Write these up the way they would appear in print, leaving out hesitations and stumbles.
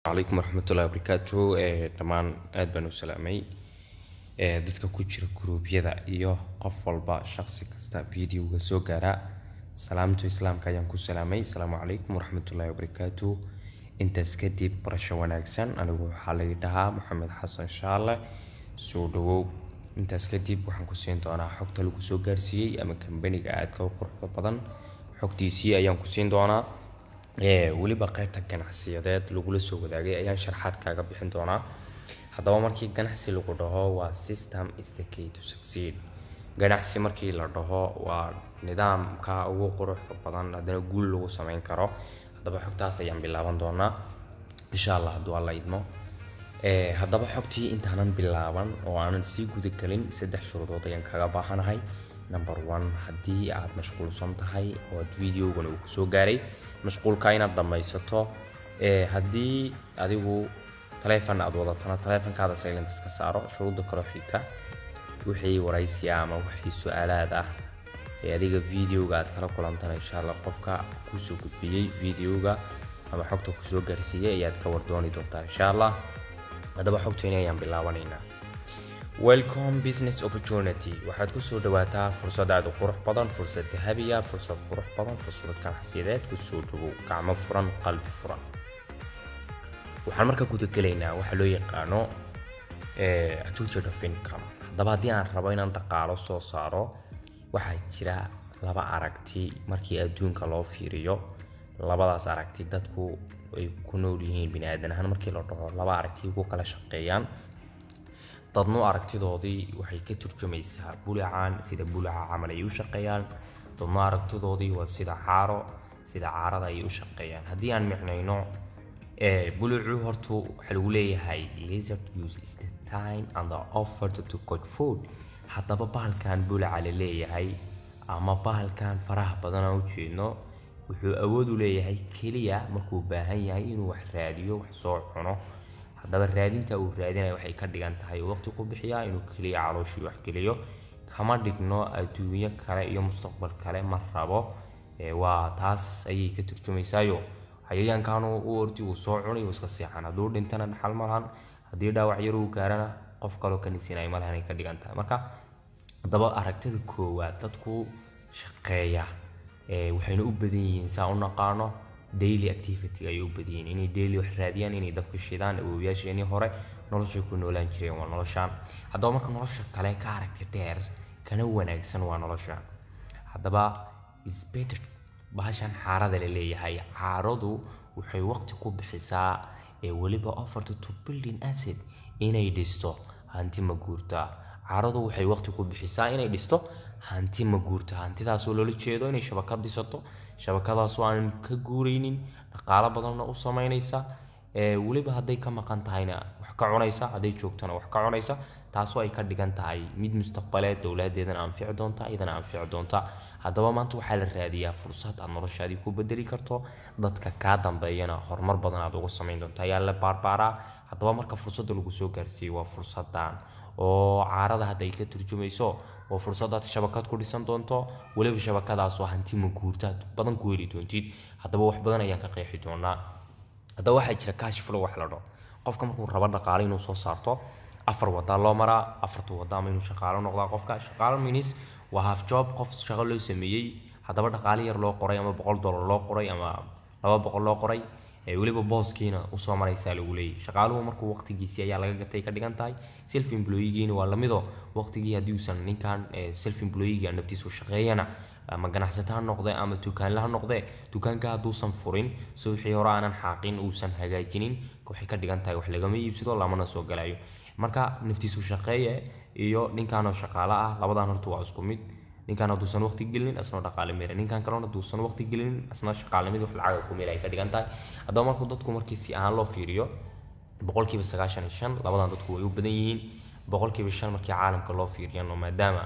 Calaykum waraxmatullahi wabarakaatu. Dhammaan aad baan u salaamay dadka ku jira guruubyada iyo qof walba, shaqsi kasta videoga soo gaara. Salaamtu islaamka ayaan ku salaamay. Asalaamu calaykum waraxmatullahi wabarakaatu. Intaas kadib, barasho wanaagsan. Anigu waxaa laga dhahaa Maxamed Xasan Shaale. Soo dhawow. Intaas kadib, waxaan ku siin doonaa xogta lagu soo gaarsiiyey ama kambaniga aadka u quruxda badan xogtiisii ayaan ku siin doonaa. Weliba qaybta ganacsiyadeed lagula soo wadaagay ayaan sharxaad kaaga bixin doonaa. Haddaba, markii ganacsi lagu dhaho, waa "System is the key to succeed." Ganacsi markii la dhaho, waa nidaamka ugu quruxda badan haddana guul lagu sameyn karo. Haddaba, xogtaas ayaan bilaaban doonaa, insha Allah, hadduu Alla idmo. Haddaba, xogtii intaanan bilaaban oo aanan sii guda gelin, saddex shuruudood ayaan kaga baahanahay. Number one, haddii aad mashquulsan tahay oo aad videogan uu kusoo gaaray, mashquulka inaad dhammaysato. Haddii adigu taleefon aad wadatana, taleefonkaada silent iska saaro. Shuruudda kaloo xigta, wixii waraysi ah ama wixii su-aalaad ah ee adiga videoga aad kala kulantana, insha Allah, qofka kusoo gudbiyey videoga ama xogta kusoo gaarsiiyey ayaad ka wardooni doontaa, insha Allah. Haddaba, xogteeni ayaan bilaabanaynaa. Welcome business opportunity. Waxaad kusoo dhawaataa fursad aad u qurux badan, fursad dahabiya, fursad qurux badan, fursad ganacsiyadeed. Kusoo dhawow gacmo furan, qalbi furan. Waxaan marka gudagelaynaa waxa loo yaqaano attitude of income. Haddaba, haddii aan rabo inaan dhaqaalo soo saaro, waxaa jira laba aragti markii adduunka loo fiiriyo. Labadaas aragti dadku ay ku nool yihiin bini aadan ahaan markii la dhaho, laba aragti ku kala shaqeeyaan. Dadnu aragtidoodii waxay ka turjumaysaa bulacan, sida bulaca camal ay u shaqeeyaan. Dadnu aragtidoodii waa sida caaro, sida caarada ay u shaqeeyaan. Haddii aan micnayno bulucu, hortu waxaa lagu leeyahay "Lizard uses the time and the effort to catch food." Haddaba, bahalkan bulaca la leeyahay ama bahalkan faraha badan aan ujeedno, wuxuu awood u leeyahay keliya markuu baahan yahay inuu wax raadiyo, wax soo cuno. Haddaba, raadinta uu raadinayo waxay ka dhigan tahay waqti ku bixiyaa inuu keliya calooshii wax geliyo. Kama dhigno adduunyo kale iyo mustaqbal kale ma rabo. Waa taas ayay ka turjumaysaayo. Xayayaankan u orti, uu soo cunay, uu iska seexan. Hadduu dhintana dhaxal ma lahan, haddii dhaawac yar uu gaarana, qof kaloo ka nisinaya ma lahan ay ka dhigan tahay. Marka haddaba, aragtida koowaad, dadku shaqeeya waxayna u badan yihiin, saa u naqaano, daily activity ayay u badan yihiin, inay daily wax raadiyaan, inay dabka shidaan. Awoowayaasheenii hore noloshay ku noolaan jireen waa noloshaan. Haddaba, marka nolosha kale ka aragti dheer kana wanaagsan waa nolosha. Haddaba, is better bahashan xaarada la leeyahay. Caaradu waxay waqti ku bixisaa ee weliba effort to building asset, inay dhisto hanti maguurta. Caaradu waxay waqti ku bixisaa inay dhisto hanti maguurta, hantidaasoo loola jeedo inay shabakad dhisato, shabakadaasoo aan ka guuraynin, dhaqaalo badanna u samaynaysa. Weliba hadday ka maqan tahayna wax ka cunaysa, hadday joogtana wax ka cunaysa, taasoo ay ka dhigan tahay mid mustaqbaleed, dowladeedana anfici doonta, iyadana anfici doonta. Haddaba, maanta waxaa la raadiyaa fursad aad noloshaadii ku bedeli karto, dadka kaa dambeeyana horumar badan aad ugu samayn doonto ayaa la baarbaaraa. Haddaba, marka fursadda lagu soo gaarsiiyey waa fursadan oo caarada hadda ay ka turjumayso. Waa fursad aad shabakad ku dhisan doonto, weliba shabakadaasoo hanti maguurta badan ku heli doontid. Haddaba, wax badan ayaan ka qeexi doonaa. Haddaba, waxaa jira cash flow wax la dhaho. Qofka markuu rabo dhaqaale inuu soo saarto, afar wadaa loo maraa. Afarta wada, ama inuu shaqaalo noqdaa qofka. Shaqaalo means waa half job, qof shaqo loo sameeyey. Haddaba, dhaqaale yar loo qoray, ama $100 loo qoray ama 200 loo qoray, weliba booskiina usoo maraysaa lagu leeyahy. Shaqaaluhu markuu waqtigiisii ayaa laga gatay ka dhigan tahay. Self employee-giina waa lamido. Waqtigii haddii uusan ninkan self employee-ga naftiisu shaqeeyana, ama ganacsata ha noqde ama dukaanle ha noqde, dukaanka hadduusan furin, subaxii hore aanan xaaqin, uusan hagaajinin, waxay ka dhigan tahay wax lagama iibsado, lamana soo galayo. Marka naftiisu shaqeeye iyo ninkanoo shaqaale ah, labadan horta waa isku mid. Ninkan hadduusan waqti gelinin, asna dhaqaale meel. Ninkan kalena hadduusan waqti gelinin, asna shaqaalemid wax lacaga ku meel ay ka dhigan tahay. Haddaba, markuu dadku markii si ahaan loo fiiriyo, 95% labadan dadku way u badan yihiin. 5% markii caalamka loo fiiriyano, maadaama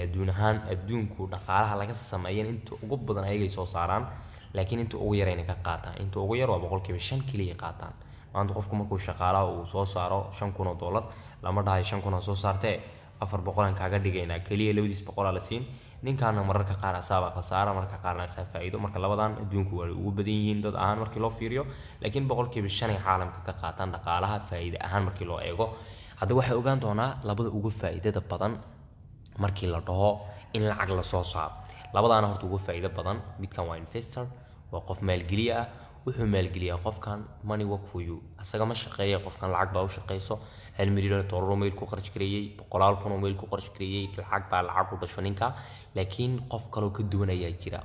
adduun ahaan adduunku dhaqaalaha laga sameeyan inta ugu badan ayagay soo saaraan, laakiin inta ugu yarayna ka qaataan. Inta ugu yar waa 5% keliya qaataan. Maanta qofku markuu shaqaalaha uu soo saaro $5,000, lama dhahayo 5,000 oo soo saartee. 400 aan kaaga dhigaynaa keliya, labadiis boqolaa la siin. Ninkaana mararka qaar asaaba khasaara, mararka qaarna asaa faa'iido. Marka labadan adduunku waa ugu badan yihiin dad ahaan markii loo fiiriyo, laakiin 5% ay caalamka ka qaataan dhaqaalaha faa'iide ahaan markii loo eego. Hadda waxay ogaan doonaa labada ugu faa'iidada badan markii la dhaho in lacag lasoo saaro. Labadaana horta ugu faa'iido badan. Midkan waa investor, waa qof maalgeliye ah. Wuxuu maalgeliyaa qofkan, money work for you. Asaga ma shaqeeya qofkan, lacag baa u shaqeyso. $1 milyan oo meel ku kharash gareeyey, boqolaal kun oo meel ku kharash gareeyey, lacag baa lacag u dhasho ninka. Laakiin qof kaloo ka duwan ayaa jira,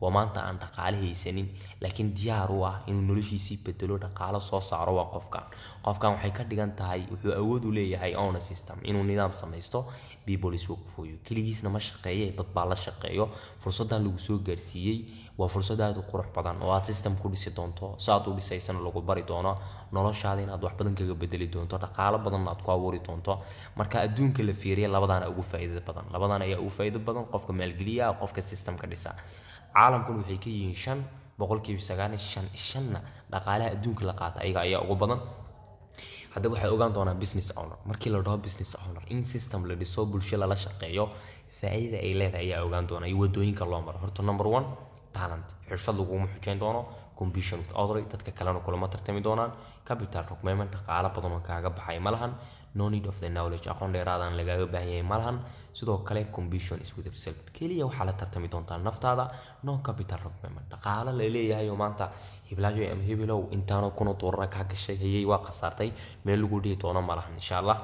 waa maanta aan dhaqaale haysanin, laakiin diyaar u ah inuu noloshiisii bedelo, dhaqaalo soo saaro. Waa qofkan. Qofkan waxay ka dhigan tahay wuxuu awood u leeyahay own a system, inuu nidaam samaysto. People is work for you. Keligiisna ma shaqeeye, dad baa la shaqeeyo. Fursaddan lagu soo gaarsiiyey waa fursad aad u qurux badan oo aad system ku dhisi doonto. Si aad u dhisaysana lagu bari doono, noloshaada inaad wax badan kaga bedeli doonto, dhaqaalo badanna aad ku abuuri doonto. Marka adduunka la fiiriya, labadaana ugu faa'iidada badan, labadan ayaa ugu faa'iido badan: qofka maalgeliya, qofka systemka dhisa. Caalamkun waxay ka yihiin 5 95, shanna dhaqaalaha adduunka la qaata ayaga ayaa ugu badan. Haddaba waxay ogaan doonaa business owner. Markii la dhaho business owner, in system la dhiso, bulsho lala shaqeeyo, faa'iida ay leedahay ayaa ogaan doonaa iyo wadooyinka loo maro. Horta number one, talent, xirfad laguma xujeyn doono. Competition with other, dadka kalena kulama tartami doonaan. Capital requirement, dhaqaalo badan oo kaaga baxay ma lahan. No need of the knowledge, aqoon dheeraadaan lagaaga baahan yahay ma lahan. Sidoo kale competition is with yourself, keliya waxaa la tartami doontaa naftaada. No capital requirement, dhaqaalo la leeyahay oo maanta hiblaayo ama hebelow intaanoo kuna doolara kaa gashay, hayey, waa khasaartay, meel lagu dhihi doono ma lahan, insha Allah.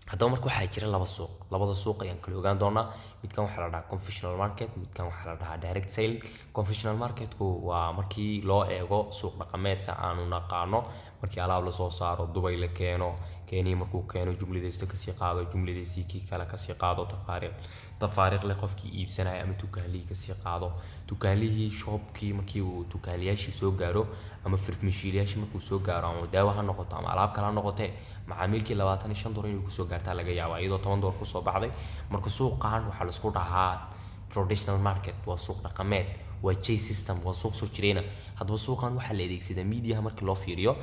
Haddaba marka waxaa jira laba suuq. Labada suuq ayaan kala ogaan doonaa. Midkan waxaa la dhahaa conventional market, midkan waxaa la dhahaa direct selling. Conventional marketku waa markii loo eego suuq dhaqameedka aanu naqaano, markii alaab lasoo saaro, Dubay la keeno, keenii markuu keeno jumladaysto kasii qaado, jumladaysii kii kale kasii qaado, tafaariiq tafaariiq leh qofkii iibsanaya ama dukaanlihii kasii qaado, dukaanlihii shopkii markii uu dukaanliyaashii soo gaaro ama farmashiilayaashii markuu soo gaaro, ama daawo ha noqoto ama alaab kale ha noqotee, macaamiilkii $25 inuu kusoo gaartaa laga yaabaa, iyadoo $10 kusoo baxday. Marka suuqan waxaa laisku dhahaa traditional market, waa suuq dhaqameed, waa j system, waa suuq soo jireyna. Haddaba suuqan waxaa la adeegsadaa mediaha markii loo fiiriyo,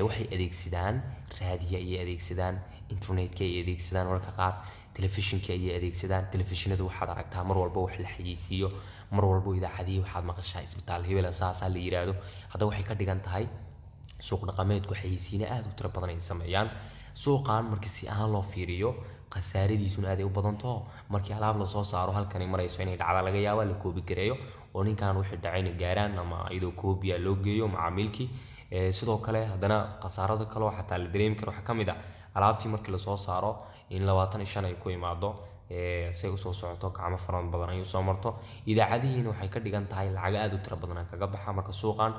waxay adeegsadaan raadiya ayay adeegsadaan, internetka ayay adeegsadaan, mararka qaar telefishinka ayay adeegsadaan. Telefishinada waxaad aragtaa mar walba wax la xayeysiiyo, mar walba idaacadihii waxaad maqashaa isbitaal hebela saasaa la yiraahdo. Haddaba waxay ka dhigan tahay suuq dhaqameedku xayeysiine aada u tiro badan ay sameeyaan. Suuqan markii si ahaan loo fiiriyo, khasaaradiisuna aad ay u badantaho. Markii alaab lasoo saaro, halkani marayso inay dhacda laga yaaba, la koobi gareeyo oo ninkan wixii dhacayna gaaraan ama iyadoo koobiya loo geeyo macaamiilkii. Sidoo kale haddana khasaarada kale oo xataa la dareemi karo waxaa ka mid ah alaabtii markii lasoo saaro in 25 ay ku imaado, say usoo socoto gacmo faran badan ay usoo marto. Idaacadihiina waxay ka dhigan tahay lacago aada u tiro badan kaga baxa. Marka suuqan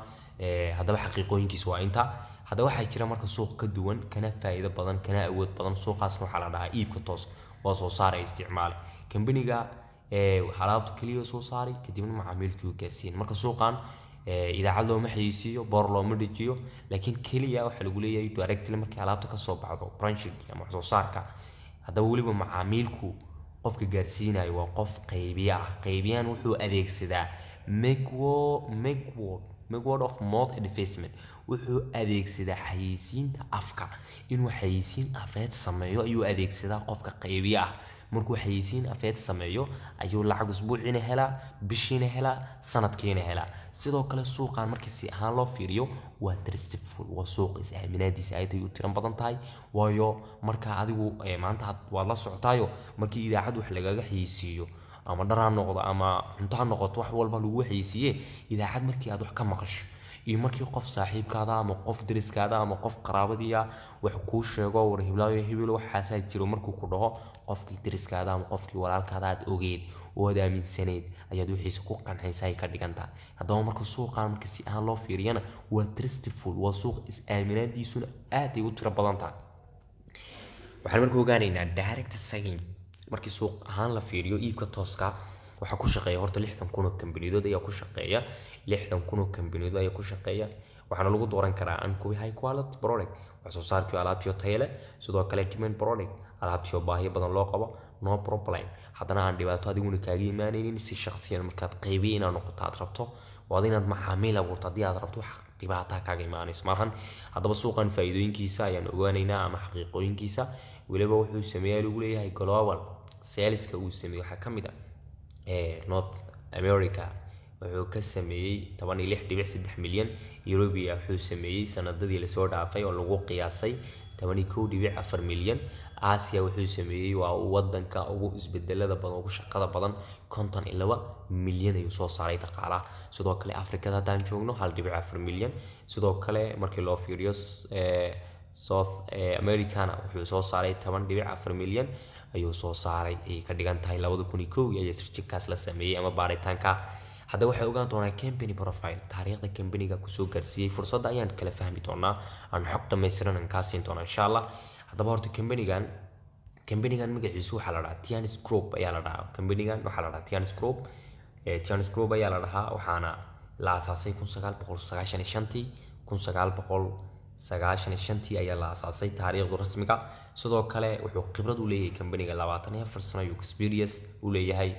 haddaba xaqiiqooyinkiisa waa inta. Haddaba waxaa jira marka suuq ka duwan, kana faa'iido badan, kana awood badan. Suuqaasna waxaa la dhahaa iibka toos, waa soo saara isticmaale. Kambaniga alaabta keliya soo saaray, kadibna macaamiilkii u gaarsiin. Marka suuqan idaacad looma xayeysiiyo, boor looma dejiyo, laakiin keliya waxaa lagu leeyahay directly markii alaabta kasoo baxdo branching ama wax soo saarka. Haddaba weliba macaamiilku qofka gaarsiinayo waa qof qaybiye ah. Qaybiyahan wuxuu adeegsadaa make word of mouth advertisement, wuxuu adeegsadaa xayeysiinta afka. Inuu xayeysiin afeed sameeyo ayuu adeegsadaa qofka qaybiye ah. Markuu xayeysiin afeed sameeyo ayuu lacag usbuuciina helaa, bishiina helaa, sanadkiina helaa. Sidoo kale suuqan markii si ahaan loo fiiriyo waa trustful, waa suuq is aaminaadiisa aad ay u tiran badan tahay. Waayo, marka adigu maanta waad la socotaayo, markii idaacad wax lagaga xayeysiiyo, ama dhar ha noqdo ama cunto ha noqoto, wax walba lagu xayeysiiye, idaacad markii aad wax ka maqasho iyo markii qof saaxiibkaada ama qof deriskaada ama qof qaraabadiia wax kuu sheego, war hiblaayo hebel waxaasaa jiro markuu ku dhaho, qofkii deriskaada ama qofkii walaalkaada aad ogeed oo aad aaminsaneyd ayaad wixiisa ku qancaysa ay ka dhigan tahay. Haddaba marka suuqan marka si ahaan loo fiiriyana waa trustful, waa suuq is-aaminaadiisuna aad ay u tiro badan tahay. Waxaan marka ogaanaynaa direct selling. Markii suuq ahaan la fiiriyo iibka tooska, waxaa ku shaqeeya horta 60,000 oo kambaniyadood ayaa ku shaqeeya, 60,000 oo kambaniyadood ayaa ku shaqeeya. Waxaana lagu dooran karaa an kuwi high quality product, wax soo saarkii alaabtiyo tayo leh. Sidoo kale demand product, alaabtiyo baahiyo badan loo qabo. No problem, haddana aan dhibaato adiguna kaaga imaanaynin si shaqsiyan. Markaad qaybiye inaad noqoto aad rabto, waad inaad macaamiil abuurto haddii aad rabto wax. dhibaataa kaaga imaanayso maahan. Haddaba suuqan faa'iidooyinkiisa ayaan ogaanaynaa ama xaqiiqooyinkiisa. Weliba wuxuu sameeyaa lagu leeyahay global saleska uu sameeyey waxaa ka mid ah North America wuxuu ka sameeyey 16.3 milyan, Europia wuxuu sameeyey sanadadii lasoo dhaafay oo lagu qiyaasay 11.4 milyan, Asia wuxuu sameeyey, waa wadanka ugu isbedelada badan, ugu shaqada badan, 52 milyan ayuu soo saaray dhaqaalaha. Sidoo kale Afrikada haddaan joogno, 1.4 milyan. Sidoo kale markii loo fiiriyo South Americana, wuxuu soo saaray 10.4 milyan ayuu soo saaray, ayay ka dhigan tahay. 2001 ayaa searchingkaas la sameeyey ama baaritaanka. Haddaba waxay ogaan doonaa company profile, taariikhda companyga kusoo gaarsiiyey fursadda ayaan kala fahmi doonaa, aan xog dhammaystiran aan kaa siin doonaa, insha Allah. Haddaba horta companygan magaciisu waxaa la dhahaa Tiens Group ayaa la dhahaa. Companygan waxaa la dhahaa Tiens Group, Tiens Group ayaa la dhahaa. Waxaana la aasaasay 1995-tii. 1995-tii ayaa la aasaasay taariikhdu rasmiga. Sidoo kale wuxuu khibrad u leeyahay companyga 24 sano ayuu experience u leeyahay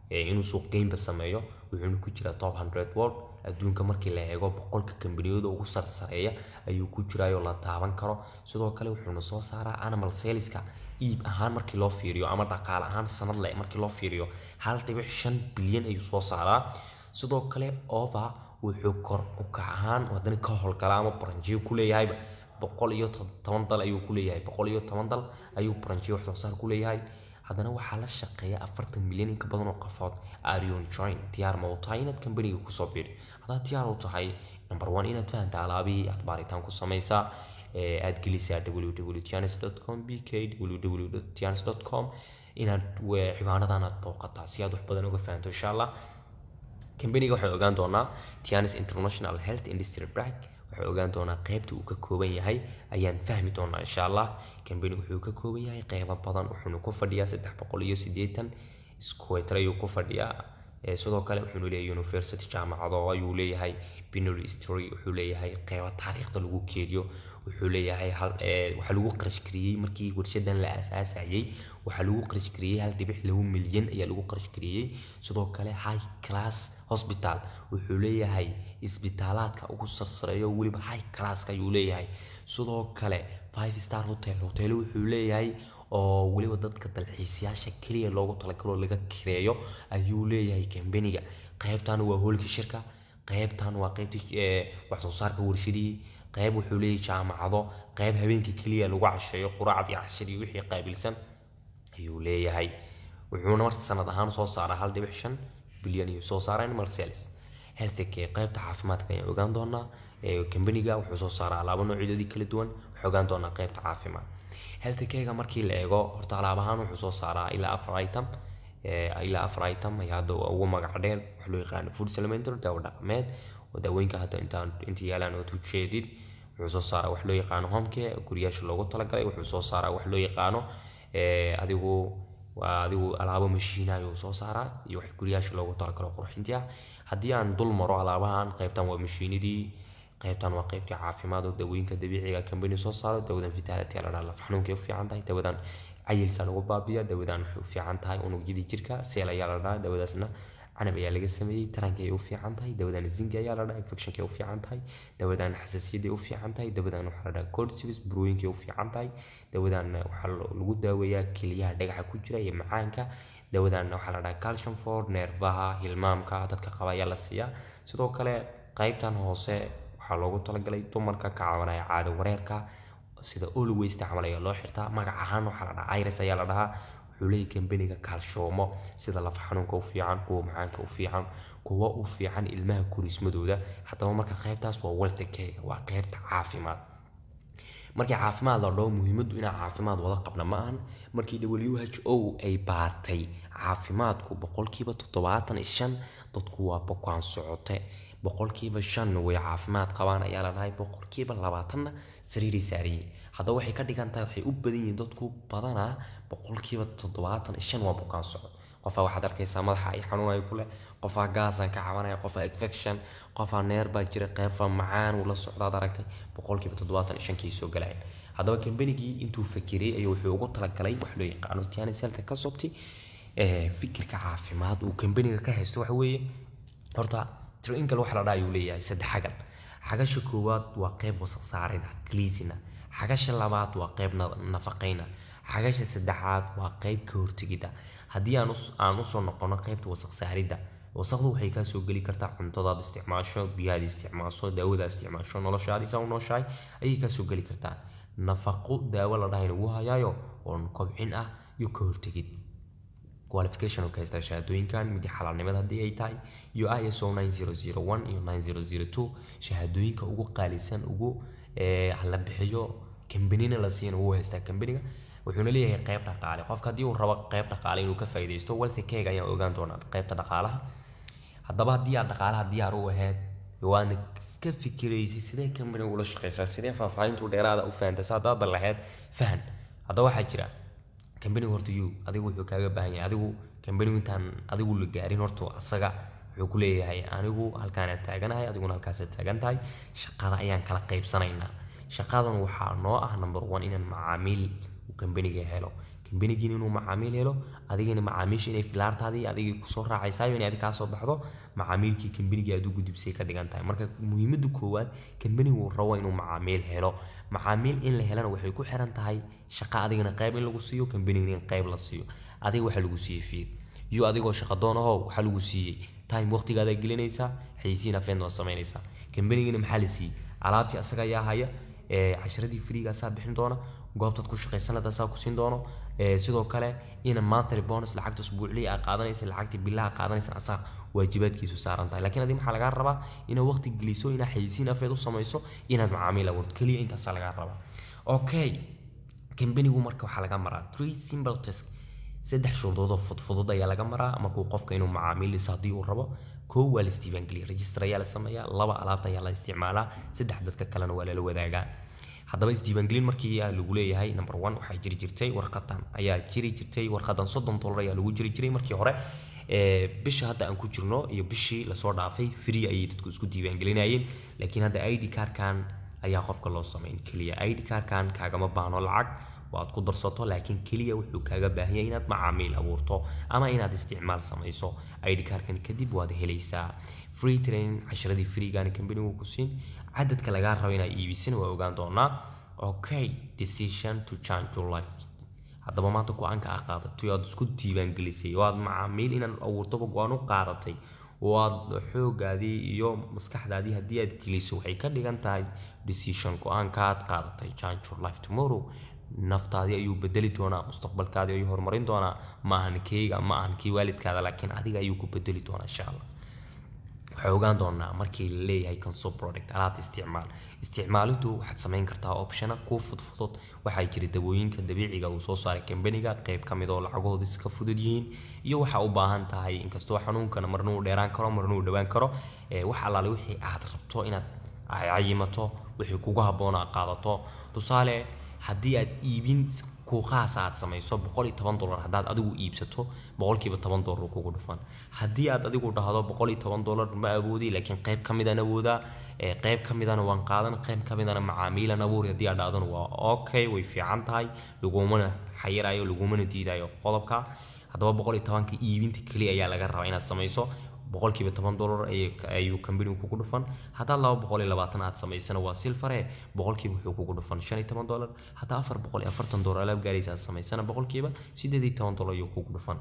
inuu suuqgeynba sameeyo. Wuxuuna ku jiraa top 100 world adduunka markii la eego, 100-ka kambaniyada ugu sarsareeya ayuu ku jiraayoo la taaban karo. Sidoo kale wuxuuna soo saaraa annual saleska iib ahaan markii loo fiiriyo ama dhaqaale ahaan sanadle markii loo fiiriyo, 1.5 bilyan ayuu soo saaraa. Sidoo kale over wuxuu kor u kac ahaan haddana ka howlgalaa ama branchiyo ku leeyahayba 110 dal ayuu ku leeyahay. 110 dal ayuu branchiyo wax soo saar ku leeyahay. Haddana waxaa la shaqeeya 40 milyan in ka badan oo qofood. Are you join? Diyaar ma u tahay inaad kambaniga kusoo biirto? Haddaad diyaar u tahay, number one inaad fahanta alaabihii aad baaritaan ku samaysaa, aad gelisaa www tiens com pk, www tiens com, inaad ciwaanadan aad booqataa si aad wax badan uga fahanto, insha Allah. Kambaniga waxaan ogaan doonaa Tiens International Health Industry Brand. Waxaan ogaan doonaa qeybta uu ka kooban yahay ayaan fahmi doonaa, insha Allah. Kambanigu wuxuu ka kooban yahay qeybo badan, wuxuuna ku fadhiyaa 380 square ayuu ku fadhiyaa. Sidoo kale wuxuuna leeyahay university, jaamacado ayuu leeyahay, binary story wuxuu leeyahay, qeybo taariikhda lagu keediyo wuxuu leeyahay. Hal waxaa lagu qarash gareeyey markii warshadan la aasaasayay, waxaa lagu qarash gareeyey 1.2 milyan ayaa lagu qarash gareeyey. Sidoo kale high class hospital wuxuu leeyahay, isbitaalaadka ugu sarsareeyo weliba high classka ayuu leeyahay. Sidoo kale five star hotel, hoteelo wuxuu leeyahay oo weliba dadka dalxiisayaasha keliya loogu talagalo laga kireeyo ayuu leeyahay kambaniga. Qeybtan waa hoolka shirka, qeybtan waa qeybtii wax soo saarka warshadihii, qeyb wuxuu leeyahay jaamacado, qeyb habeenkii keliya lagu casheeyo, quraacdii, cashadii wixii qaabilsan ayuu leeyahay. Wuxuuna marka sanad ahaan soo saaraa 1.5 bilyan iyo soo saaraa annual sales. Healthcare, qeybta caafimaadka ayaan ogaan doonaa. Kambaniga wuxuu soo saaraa alaabo noocyadoodii kala duwan. Waxaan ogaan doonaa qeybta caafimaad. Healthcare-ga markii la eego, horta alaab ahaan wuxuu soo saaraa ilaa afar item, ilaa afar item ayaa hadda ugu magac dheer. Waxa loo yaqaano food supplementary, daawo dhaqameed oo daawooyinka hadda intaan inta yaalaan ood ujeedid. Wuxuu soo saaraa wax loo yaqaano home care, guryaasha loogu talagalay. Wuxuu soo saaraa wax loo yaqaano adigu waa adigu alaabo mashiina ayuu soo saaraa iyo wax guryaasha loogu talagalo qurxintii ah. Haddii aan dul maro alaabahan, qaybtan waa mashiinadii, qaybtan waa qaybtii caafimaad oo dawooyinka dabiiciga company soo saaro. Dawadan vitality la dhaha, laf xanuunkay u fiican tahay. Dawadan cayilka lagu baabiya. Dawadan waxay u fiican tahay unugyadii jirka, seel ayaa la dhahaa. Dawadaasna canab ayaa laga sameeyey, taranka ay u fiican tahay. Dawadan zinc ayaa la dhahaa, infectionka ay u fiican tahay. Dawadan xasaasiyaday u fiican tahay. Dawadan waxaa la dhahaa cordyceps, burooyinkay u fiican tahay. Dawadan waxaa lagu daaweeyaa kelyaha dhagaxa ku jira iyo macaanka. Dawadan waxaa la dhahaa calcium for neerfaha, hilmaamka dadka qaba ayaa la siiyaa. Sidoo kale qaybtan hoose waxaa loogu talagalay dumarka ka cabanaya caado wareerka, sida always camal ayaa loo xirtaa. Magac ahaan waxaa la dhahaa iris ayaa la dhahaa. Wuxuu leeyahay kambaniga kaalshoomo sida laf xanuunka u fiican, kuwa macaanka u fiican, kuwa u fiican ilmaha korismadooda. Haddaba marka qaybtaas waa health care, waa qaybta caafimaad. Markii caafimaad la dhaho, muhiimaddu inaan caafimaad wada qabna ma ahan. Markii WHO ay baartay caafimaadku, 75% dadku waa bukaan socote, 5% way caafimaad qabaan ayaa la dhahay, 20%-na sariiray saariyiin. Haddaba waxay ka dhigan tahay waxay u badan yihiin dadku badanaa, 75% waa bukaan socod. Qofaa waxaad arkaysaa madaxa ay xanuunayo ku leh, qofaa gaasaan ka cabanaya, qofaa infection, qofaa neer baa jira, qeybaa macaan uu la socdaad aragtay. 75% kii soo galayaan. Haddaba kambanigii intuu fakiray ayuu wuxuu ugu talagalay wax loo yaqaano Tiens Health Concept. Fikirka caafimaad uu kambaniga ka haysto waxa weeye horta triangle waxa la dhaha ayuu leeyahay, saddex xagal. Xagasha koowaad waa qeyb wasaq saarida, cleansing. Xagasha labaad waa qeyb nafaqeyna. Xagasha saddexaad waa qeyb ka hortegida. Haddii aan usoo noqono qeybta wasaq saaridda, wasaqdu waxay kaa soo geli kartaa cuntadaad isticmaasho, biyahaad isticmaasho, daawadaad isticmaasho, noloshaadii saa u nooshahay ayay kaa soo geli kartaa. Nafaqo daawo la dhahayna wuu hayaayo oo kobcin ah iyo ka hortegid. Qualification oo ka haystaa shahaadooyinkan midi xalaalnimada haddii ay tahay iyo ISO 9001 iyo 9002, shahaadooyinka ugu qaalisan ugu la bixiyo, kambanina la siina wuu haystaa kambaniga. Wuxuuna leeyahay qeyb dhaqaale. Qofka haddii uu rabo qeyb dhaqaale inuu ka faa'iidaysto, wealth cake ayaan ogaan doonaa qeybta dhaqaalaha. Haddaba haddii aad dhaqaalaha diyaar u ahayd, waadna ka fikiraysay sidee kambaniga ula shaqeysaa, sidee faahfaahintu dheeraada u fahantay, saa haddaad lahayd fahan. Haddaba waxaa jira kambanigu horta you adigu wuxuu kaaga baahan yahay. Adigu kambanigu intaan adigu la gaarin, horta asaga wuxuu ku leeyahay: anigu halkaanaan taaganahay, adiguna halkaasaad taagan tahay, shaqada ayaan kala qaybsanaynaa. Shaqadan waxaa noo ah number one inaan macaamiil uu kambaniga helo, kambanigiina inuu macaamiil helo, adigana macaamiisha inay filaartaadii adigii kusoo raacaysaayo, inay adig kaa soo baxdo macaamiilkii kambanigii aad u gudubsay ka dhigan tahay. Marka muhiimadda koowaad kambanigu uu rabo inuu macaamiil helo. Macaamiil in la helana waxay ku xiran tahay shaqa adigana qayb in lagu siiyo, kambanigina in qayb la siiyo. Adiga waxaa lagu siiyey fiid iyo adigoo shaqa doon ahoo, waxaa lagu siiyey time, waqtigaadaa gelinaysaa, xayisiin afeen waa samaynaysaa. Kambanigina maxaa la siiyey? Alaabtii asaga ayaa haya, casharadii free-ga asaa bixin doona, goobtaad ku shaqaysan lahayd asaa ku siin doono. Sidoo kale ina monthly bonus, lacagta usbuucliya aa qaadanaysa, lacagta bilaha qaadanaysa, asaa waajibaadkiisu saaran tahay. Laakiin adiga maxaa lagaa rabaa? Inaad waqti geliso, inaad xayisiin afeed u samayso, inaad macaamiil abuurto, keliya intaasaa lagaa rabaa. Okay, kambanigu marka waxaa laga maraa three simple task, saddex shuruudood oo fudfudud ayaa laga maraa markuu qofka inuu macaamiil dhiso haddii uu rabo. Kow, waa la isdiiwaangeliya, register ayaa la sameeyaa. Laba, alaabta ayaa la isticmaalaa. Saddex, dadka kalena waa lala wadaagaa. Haddaba isdiiwaangelin markii lagu leeyahay, number one waxaa jiri jirtay warqadan ayaa jiri jirtay. Warqadan $30 ayaa lagu jiri jiray markii hore. Bisha hadda aan ku jirno iyo bishii lasoo dhaafay free ayay dadku isku diiwaangelinayeen, laakiin hadda ID card-kan ayaa qofka loo sameyn. Keliya ID card-kan kaagama baahno lacag waad ku darsato, laakiin keliya wuxuu kaaga baahan yahay inaad macaamiil abuurto ama inaad isticmaal samayso. ID card-kan kadib waad helaysaa free training, casharadii free-gaana company-gu ku siin. Cadadka lagaa rabo inaad iibisina waa ogaan doonaa. Okay, decision to change your life. Haddaba maanta go-aanka aad qaadatay oo aad isku diiwaangelisay oo aad macaamiil inaad abuurtoba go-aan u qaadatay oo aad xoogaadii iyo maskaxdaadii haddii aad geliso, waxay ka dhigan tahay decision, go-aanka aad qaadatay, change your life tomorrow. Naftaadii ayuu bedeli doonaa, mustaqbalkaadii ayuu horumarin doonaa. Ma ahan keyga, ma ahan kii waalidkaada, laakiin adiga ayuu ku bedeli doonaa, insha Allah. Waxay ogaan doonaa markii la leeyahay consume product, alaabta isticmaal. Isticmaalidu waxaad samayn kartaa option-a kuu fudfudud. Waxaa jira dawooyinka dabiiciga uu soo saaray kambaniga qayb ka mid oo lacagahoodu iska fudud yihiin iyo waxa u baahan tahay, inkastoo xanuunkana marna uu dheeraan karo, marna uu dhowaan karo. Wax allaale wixii aad rabto inaad cayimato, wixii kugu habboon aad qaadato. Tusaale, haddii aad iibin kuuqaasa aad samayso, $110 haddaad adigu iibsato, $10% kugu dhufan. Haddii aad adigu dhahdo $110 ma awoodi, laakiin qayb ka midaan awoodaa, qayb ka midana waan qaadan, qayb ka midana macaamiilan abuuri, haddii aad dhahdona waa okay, way fiican tahay, lagumana xayirayo, lagumana diidayo qodobka. Haddaba 110-ka iibinta keliya ayaa laga rabaa inaad samayso, $10% ayuu company-gu kugu dhufan. Haddaad 220 aad samaysana, waa silver-e, boqolkiiba wuxuu kugu dhufan $15. Haddaa $440 alaab gaaraysa aad samaysana, $18% ayuu kugu dhufan.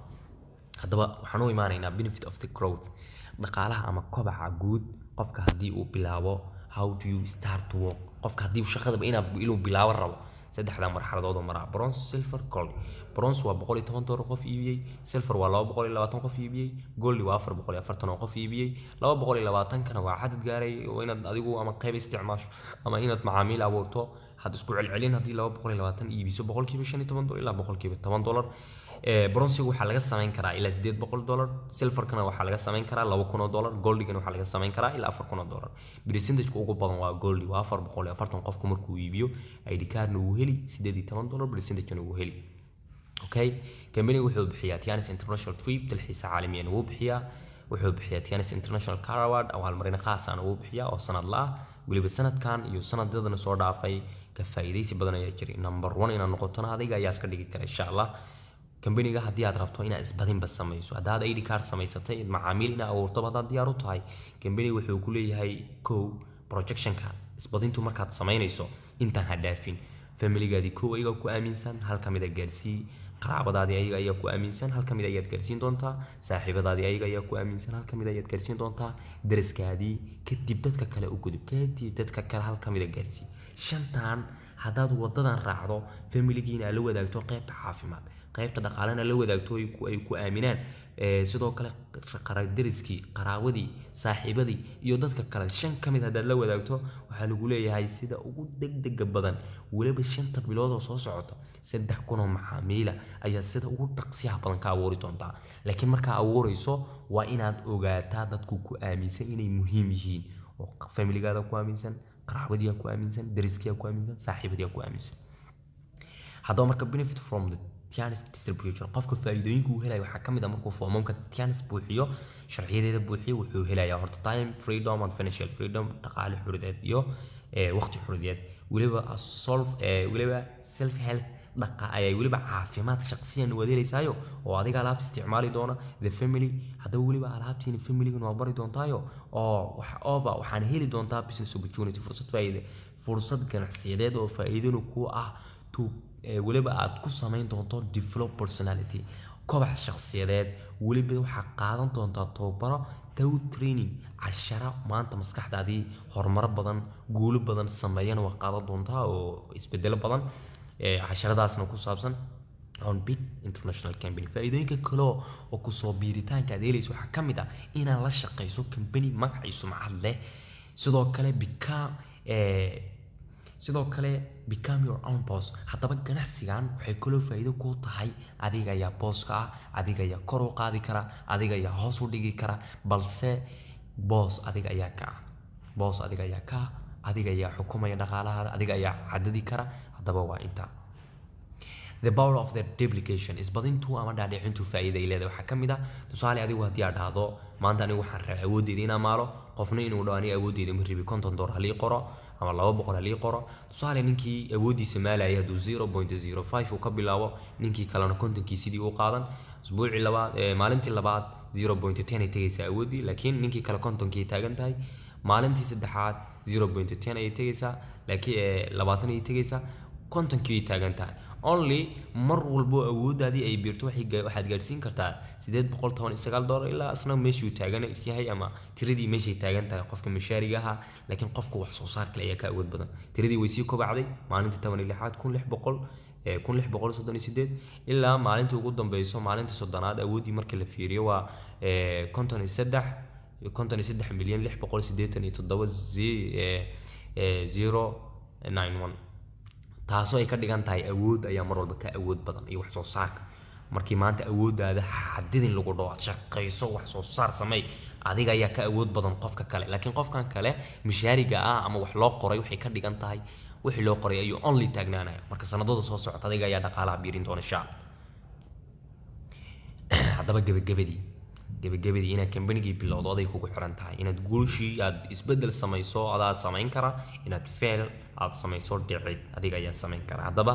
Haddaba waxaan u imaanaynaa benefit of the growth, dhaqaalaha ama kobaca guud. Qofka haddii uu bilaabo, how do you start to work? Qofka haddii uu shaqadaba inuu bilaabo rabo, saddexda marxaladood oo maraa: bronze, silver, gold. Bronze waa $110 qof iibiyey, silver waa 220 qof iibiyey, gold waa 440 oo qof iibiyey. 220-kana waa cadad gaaray oo inaad adigu ama qayb isticmaasho ama inaad macaamiil abuurto. Had isku celcelin, haddii 220 iibiso, $15% ilaa $10%. Bronze-iga waxaa laga samayn karaa ilaa $800, silver-kana waxaa laga samayn karaa $2,000, gold-igana waxaa laga samayn karaa ilaa $4,000. Percentage-ka ugu badan waa gold-i, waa 440 qofku markuu iibiyo, ID card-na wuu heli, $18 percentage-na wuu heli. Okay, company wuxuu bixiyaa Tiens International Trip, dalxiisa caalamiyan wuu bixiyaa. Wuxuu bixiyaa Tiens International Car Award, abaalmarin khaas ahna wuu bixiyaa oo sanadla ah. Weliba sanadkan iyo sanadadana soo dhaafay ka faa'iidaysi badan ayaa jiray. Number one inaad noqotona adiga ayaa iska dhigi kara, insha Allah. Kambaniga haddii aad rabto inaad isbadinba samayso, haddaad ID card samaysatay, macaamiil inaad abuurtoba haddaad diyaar u tahay, kambaniga wuxuu ku leeyahay kow Projectionka isbadintu markaad samaynayso, intaan ha dhaafin. Familigaadii kow ayagaa ku aaminsan, hal ka mid a gaarsii. Qaraabadaadii ayaga ayaa ku aaminsan, hal ka mid ayaad gaarsiin doontaa. Saaxiibadaadii ayaga ayaa ku aaminsan, hal ka mid ayaad gaarsiin doontaa. Dariskaadii, kadib dadka kale u gudub, kadib dadka kale hal ka mid a gaarsii. Shantan haddaad wadadan raacdo, familigiina aad la wadaagto qaybta caafimaad, qaybta dhaqaalena la wadaagto, ay ku aaminaan, sidoo kale dariskii, qaraawadii, saaxiibadii iyo dadka kale, shan ka mid haddaad la wadaagto, waxaa lagu leeyahay sida ugu degdega badan, weliba 5ta bilood oo soo socota, 3000 oo macaamiila ayaa sida ugu dhaqsiyaha badan ka abuuri doontaa. Laakiin markaa abuurayso, waa inaad ogaataa dadku ku aaminsan inay muhiim yihiin, oo familigaada ku aaminsan, qaraabadiyaa ku aaminsan, dariskiyaa ku aaminsan, saaxiibadiyaa ku aaminsan. Haddaba marka, benefit from the Tiens distribution, qofka faa'iidooyinka uu helayo waxaa ka mid ah, markuu foomamka Tiens buuxiyo, sharciyadeeda buuxiyo, wuxuu helayaa horta time freedom and financial freedom, dhaqaale xurideed iyo waqti xurideed, weliba solve, weliba self health dhaqa ayay, weliba caafimaad shaqsiyan waad helaysaayo oo adiga alaabta isticmaali doona. The family, haddaba weliba alaabtiina familigan waa bari doontaayo oo wax over waxaan heli doontaa business opportunity, fursad faa'iide, fursad ganacsiyadeed oo faa'iidona ku ah, to weliba aad ku samayn doonto develop personality, kobac shakhsiyadeed. Weliba waxaa qaadan doontaa tababaro tow training, cashara maanta maskaxdaadii horumaro badan, guulo badan sameeyana waa qaadan doontaa oo isbedelo badan, casharadaasna ku saabsan on big international company. Faa'iidooyinka kale oo kusoo biiritaanka aad helayso waxaa ka mid ah inaad la shaqayso company magac iyo sumcad leh. Sidoo kale become your own boss. Haddaba ganacsigan waxay kaloo faa'iido kuu tahay, adiga ayaa booska ah, adiga ayaa kor u qaadi kara, adiga ayaa hoos u dhigi kara, balse boos adiga ayaa ka ah, boos adiga ayaa ka ah, adiga ayaa xukumaya dhaqaalahaada, adiga ayaa cadadi kara. Haddaba waa intaa. The power of the duplication, isbadintu ama dhaadhicintu faa'iida ay leedahay waxaa ka mid ah, tusaale, adigu haddii aad dhahdo maanta anigu waxaan rabay awoodeyda inaan maalo, qofna inuu dhaho aniga awoodeyda ma rabi, $50 halii qoro ama 200 halii qoro. Tusaale, ninkii awooddiisa maalayay hadduu 0.05 uu ka bilaabo, ninkii kalena kontonkii sidii u qaadan, usbuucii labaad, maalintii labaad 0.10 ay tegaysaa awooddii, laakiin ninkii kale kontonkii taagan tahay. Maalintii saddexaad 0.10 ayay tegaysaa, laakiin 20 ayay tegaysaa, kontonkii ay taagan tahay. Only mar walbo awooddaadii ay biirto, waxaad gaadhsiin kartaa $819, ilaa isna meeshuu taagan yahay ama tiradii meeshay taagan tahay qofka mishaariga ahaa. Laakiin qofka wax soo saar kale ayaa ka awood badan. Tiradii way sii kobacday maalintii 16aad, 1600, 1638, ilaa maalintii ugu dambeyso, maalintii 30aad, awooddii marka la fiiriyo waa 53, 53,687, 091, taasoo ay ka dhigan tahay awood ayaa mar walba ka awood badan iyo wax soo saarka. Markii maanta awooddaada xadidin lagu dhaho, aad shaqayso, wax soo saar samey, adiga ayaa ka awood badan qofka kale. Laakiin qofkan kale mishaariga ah ama wax loo qoray, waxay ka dhigan tahay wixii loo qoray ayuu only taagnaanaya. Marka sanadada soo socota adiga ayaa dhaqaalaha biirin doona, insha Allah. Haddaba gebagabadii, inaad kambanigii bilowdo aday kugu xiran tahay. Inaad guushii aad isbeddel samayso adaa samayn kara, inaad fail aad samayso, dhicid, adiga ayaa samayn kara. Haddaba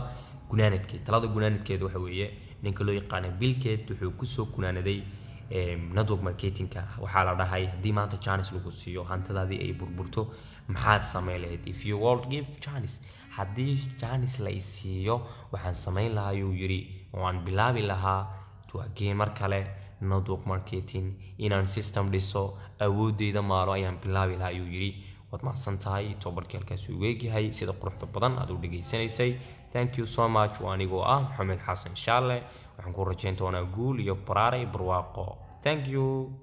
gunaanadkeed, talada gunaanadkeed waxa weeye, ninka loo yaqaana Bill Gates wuxuu kusoo gunaanaday network marketingka. Waxaa la dhahay, haddii maanta chance lagu siiyo, hantidaadii ay burburto, maxaad samayn lahayd? "If you world give chance," haddii chance la isiiyo, waxaan samayn lahaa, ayuu yidhi, waan bilaabi lahaa to again, mar kale, network marketing, inaan system dhiso, awoodeyda maalo ayaan bilaabi lahaa, ayuu yidhi. Waad mahadsan tahay. Tobarkii halkaas uu eegyahay. Sida quruxda badan aad u dhegaysanaysay, thank you so much. Waa anigoo ah Maxamed Xasan Shaale. Waxaan ku rajayn doonaa guul iyo baraare, barwaaqo. Thank you.